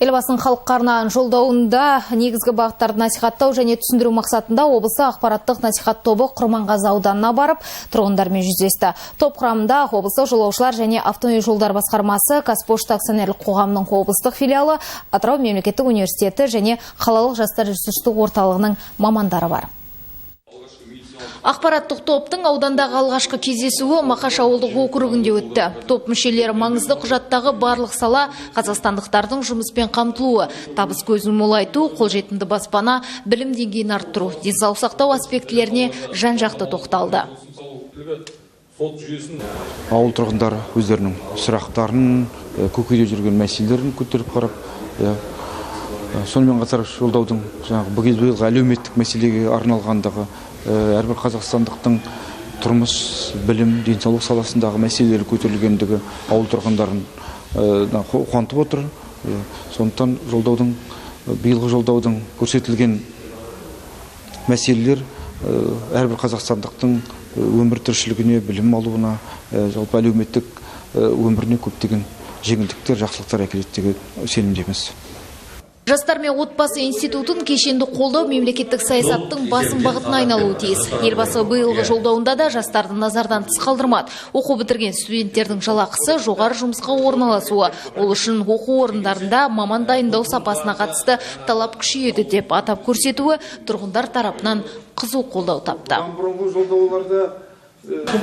Елбасының халыққа арнаған жолдауында негізгі бағыттарды насихаттау және түсіндіру мақсатында облыстық ақпараттық насихат тобы Құрманғазы ауданына барып, тұрғындармен жүздесті. Топ құрамында облыстық жолаушылар және автомобиль жолдар басқармасы, Қазпошта акционерлік қоғамының облыстық филиалы, Атырау мемлекеттік университеті және қалалық жастар ресурстық орталығының мамандары бар. Ақпараттық топтың аудандағы алғашқы кездесуі Мақаш ауылдық округінде өтті. Топ мүшелері маңызды құжаттағы барлық сала қазақстандықтардың жұмыспен қамтылуы, табыс көзін молайту, қолжетімді баспана, білім деңгейін арттыру, денсаулық сақтау аспектілеріне жан-жақты тоқталды. Ауыл тұрғындары өздерінің сұрақтарын, көкейде жүрген мәселелерін көтеріп қарап, сонымен қатар жолдаудың жаңағы биылғы әлеуметтік мәселеге арналғандығы, әрбір қазақстандықтың тұрмыс, білім, денсаулық саласындағы мәселелері көтерілгендігі ауыл тұрғындарын қуантып отыр. Сондықтан жолдаудың, биылғы жолдаудың көрсетілген мәселелер әрбір қазақстандықтың өмір тіршілігіне, білім алуына, жалпы әлеуметтік өміріне көптеген жеңілдіктер, жақсылықтар әкеледі деген сенімдеміз. Жастар мен отбасы институтын кешенді қолдау мемлекеттік саясаттың басым бағытына айналуы тиіс. Елбасы биылғы жолдауында да жастарды назардан тыс қалдырмады. Оқу бітірген студенттердің жалақысы, жоғары жұмысқа орналасуы, ол үшін оқу орындарында маман дайындау сапасына қатысты талап күшейеді деп атап көрсетуі тұрғындар тарапынан қызу қолдау тапты.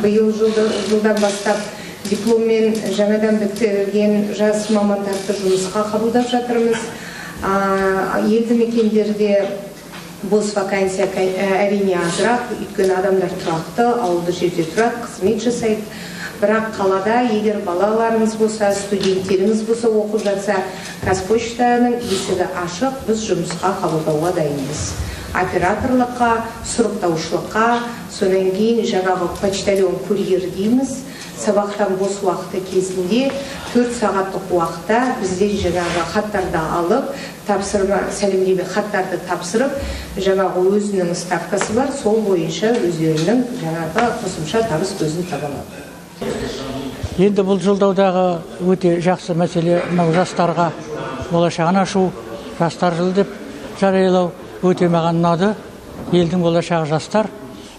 Биыл жылдан бастап дипломмен жаңадан бітірген жас мамандарды жұмысқа қабылдап жатырмыз. Елді мекендерде бос вакансия әрине азырақ, өйткені адамдар тұрақты, ауылды жерде тұрады, қызмет жасайды. Бірақ қалада егер балаларыңыз болса, студенттеріңіз болса, оқып жатса, Қазпоштаның есігі ашық, біз жұмысқа қабылдауға дайынбыз. Операторлыққа, сұрыптаушылыққа, содан кейін жаңағы почтальон курьер дейміз. Сабақтан бос уақыты кезінде 4 сағаттық уақытта бізден жаңағы хаттарды алып, тапсырма, сәлемдеме хаттарды тапсырып, жаңағы өзінің ставкасы бар, сол бойынша өздерінің жаңағы қосымша табыс көзін таба алады. Енді бұл жолдаудағы өте жақсы мәселе мынау жастарға болашағын ашу, жастар жылы деп жариялау өте маған ұнады. Елдің болашағы жастар.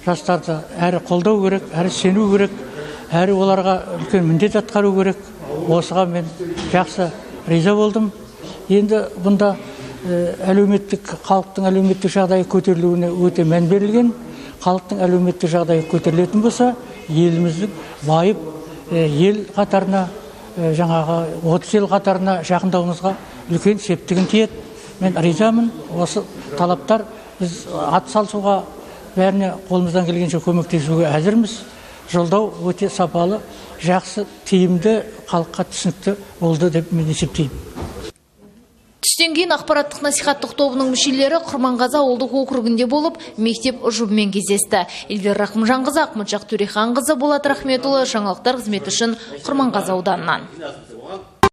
Жастарды әрі қолдау керек, әрі сену керек, әрі оларға үлкен міндет атқару керек. Осыған мен жақсы риза болдым. Енді бұнда әлеуметтік, халықтың әлеуметтік жағдайы көтерілуіне өте мән берілген. Халықтың әлеуметтік жағдайы көтерілетін болса, еліміздің байып, ел қатарына, жаңағы 30 ел қатарына жақындауымызға үлкен септігін тиеді. Мен ризамын. Осы талаптар біз ат салысуға, бәріне қолымыздан келгенше көмектесуге әзірміз. Жолдау өте сапалы, жақсы, тиімді, халыққа түсінікті болды деп мен есептеймін. Түстен кейін ақпараттық насихаттық тобының мүшелері Құрманғазы ауылдық округінде болып, мектеп ұжымымен кездесті. Эльвира Рахымжанқызы, Ақмұншақ Төреханқызы, Болат Рахметұлы, жаңалықтар қызметі үшін Құрманғазы ауданынан.